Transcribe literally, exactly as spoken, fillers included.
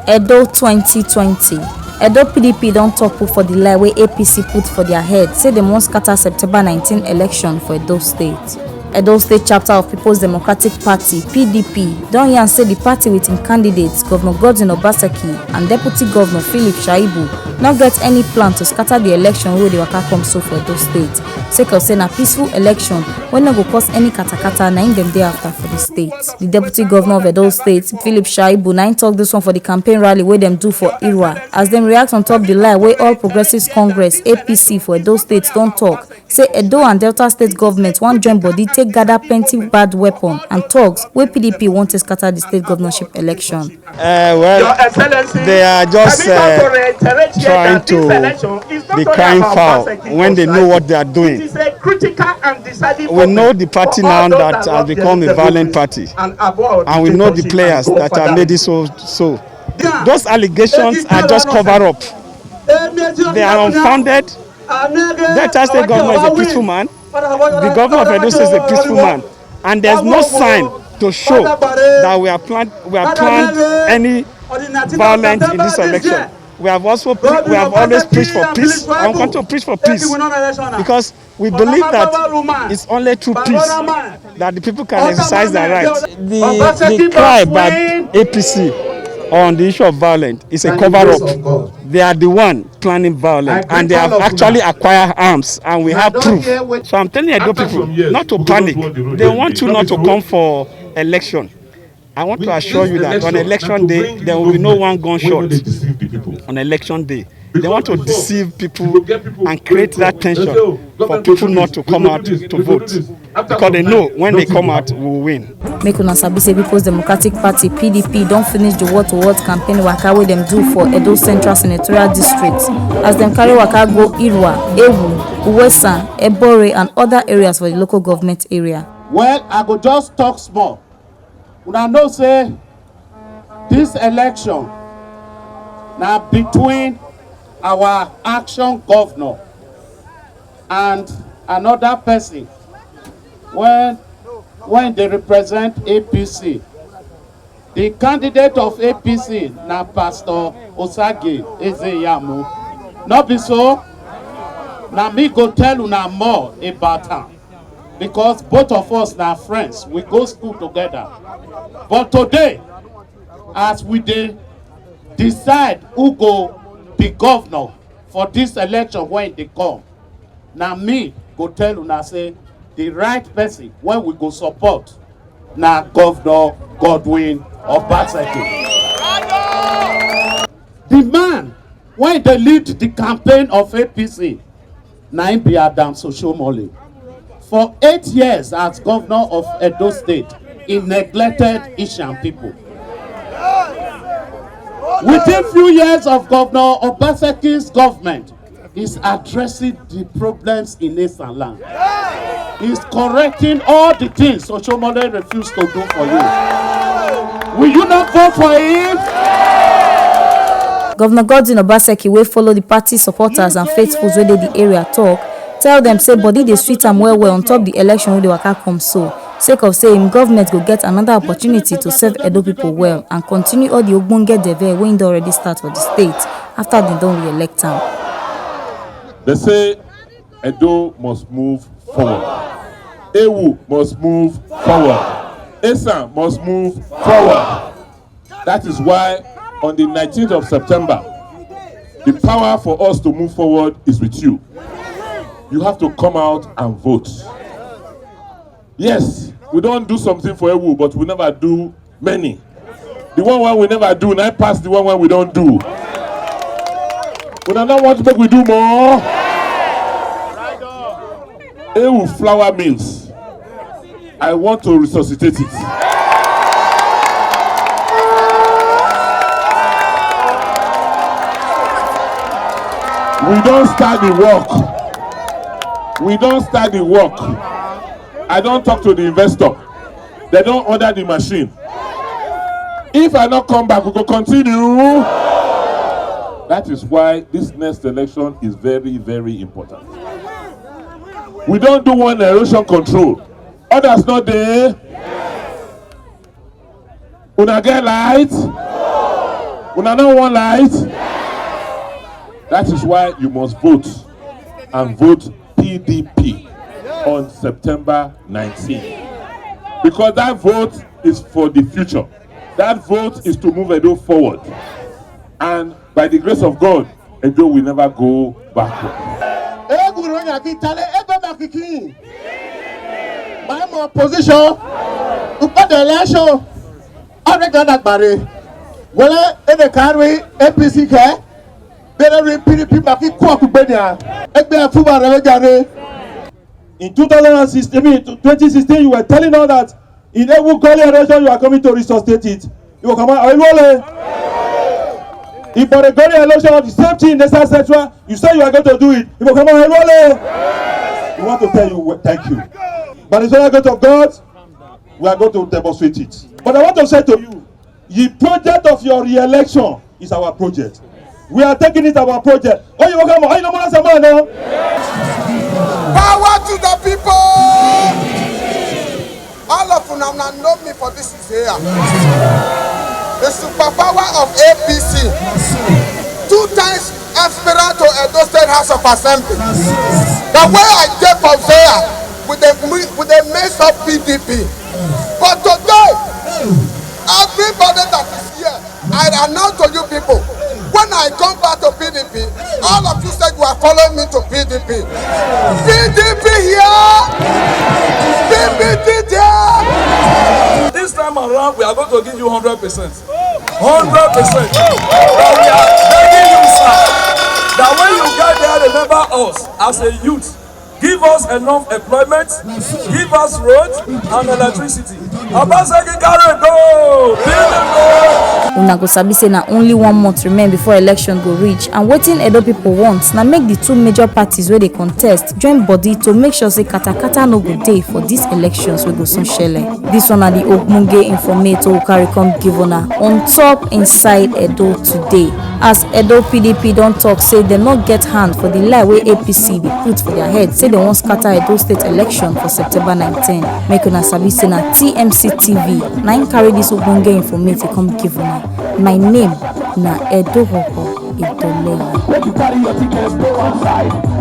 Edo twenty twenty. Edo P D P don talk put for the lie wey A P C put for their head, say dem wan scatter September nineteen election for Edo State. Edo State chapter of People's Democratic Party, P D P, don yarn say the party with im candidates, Governor Godwin Obaseki and Deputy Governor Philip Shaibu, no get any plan to scatter the election wey dey waka come so for Edo State, sake of say na peaceful election wey no go cause any katakata na im dem dey after for the state. The Deputy Governor of Edo State, Philip Shaibu, na im talk this one for the campaign rally wey dem do for Irwa, as dem react on top the lie wey All Progressives Congress, A P C, for Edo State don talk, say Edo and Delta State government wan join body take gather plenty bad weapon and thugs wey P D P wan take scatter the state governorship election. Uh, well, they are just uh, trying to be crying foul when they know what they are doing. We know the party now that has become a violent party, and we know the players that have made it so. So those allegations are just cover up. They are unfounded. Delta State governor is a peaceful man. The governor of Edo State is a peaceful man, and there's no sign to show that we are planned we are planned any violence in this election. We have also pre- we have always preached for peace, and we want to preach for peace because we believe that it's only through peace that the people can exercise their rights. The, the cry by A P C on the issue of violence is a cover up. They are the one planning violence, and they have actually acquired arms, and we have proof. So I'm telling Edo people not to panic. They want you not to come for election. I want to assure you that on election day there will be no one gunshot. On election day, they want to deceive people and create that tension for people not to come out to vote, because they know when they come out, we will win. Make una sabi say People's Democratic Party, P D P, don finish the word-to-word campaign waka wey dem do for Edo Central Senatorial District, as dem carry waka go Irwa, Ewu, Uwesa, Ebore and other areas for the local government area. Well, I go just talk small. Una know say this election na between our action governor and another person wey wey dey represent A P C. The candidate of A P C na Pastor Osage Ezeyamu. No be so? Na me go tell una more about am, because both of us na friends, we go school together. But today, as we dey decide who go be governor for this election wey dey come, na me go tell una say the right person wey we go support na Governor Godwin Obaseki. The man wey dey lead the campaign of A P C na im be Adams Oshiomhole. For eight years as governor of Edo State, he neglected Ishan people. Within few years of Governor Obaseki's government, is addressing the problems in Esan land. Is correcting all the things Oshiomhole refused to do for you. Will you not vote for him? Governor Godwin Obaseki, wey follow the party supporters and faithfuls wey dey the area talk, tell dem say body dey sweet am well well on top the election wey dey waka come so, sake of say im government go get another opportunity to serve Edo people well and continue all the ogbonge deve wey im don already start for the state after dem don re-elect am. They say Edo must move forward. Ewu must move forward. Esan must move forward. That is why on the nineteenth of September, the power for us to move forward is with you. You have to come out and vote. Yes, we don do something for Ewu, but we never do many. The one wey we never do na pass the one wey we don do. Una no want make we do more? Ewu flour mills, I want to resuscitate it. We don start the work. We don start the work. I don talk to the investor. They don order the machine. If I no come back, we go continue. That is why this next election is very, very important. We don do one erosion control. Others no dey. Una get light? Una no wan light? That is why you must vote and vote P D P on September nineteenth. Because that vote is for the future. That vote is to move Edo forward. And by the grace of God, Edo will never go backward. Egwuru onye akitale ebe makiki. My more position. Upade election. Already that bare. Wala ene karwe A P C ke. Bere re P D P maki kwa kubenya. Egbe afuba re jare. In two thousand sixteen, I mean, twenty sixteen, you were telling us that in every Goli election, you are coming to resuscitate it. You will come out, Olwole. If for the Goli election, the same thing in the South Central, you say you are going to do it. You will come out, Olwole. We want to tell you, well, thank you. By the sovereign grace of God, we are going to demonstrate it. But I want to say to you, the project of your re-election is our project. We are taking it our project. Oh, you come on, you know, man, no? Power to the people! All of una una know me for this is here. The superpower of A P C. Two times aspirant to Edo State House of Assembly. The way I take from there with the with the mess of P D P. But today, everybody that is here, I announce to you people, when I come back to P D P, all of you said you are following me to P D P. P D P here! P D P there! This time around, we are going to give you hundred percent. Hundred percent. But we are begging you, sir, that when you get there, remember us as a youth. Give us enough employment, give us road and electricity. Obaseki carry go! Una go sabi say na only one month remain before election go reach, and wetin Edo people want na make the two major parties wey dey contest join body to make sure say katakata no go dey for these elections wey go soon shele. This one na the ogbonge informate wey we carry come give una on top Inside Edo Today. As Edo P D P don talk say dem no get hand for the lie wey A P C dey put for their head say dem wan scatter Edo State election for September nineteen. Make una sabi say na T M C T V na im carry this ogbonge informate come give una. My name na Edo Hoho Idoleye. Make you carry your tickets, go outside.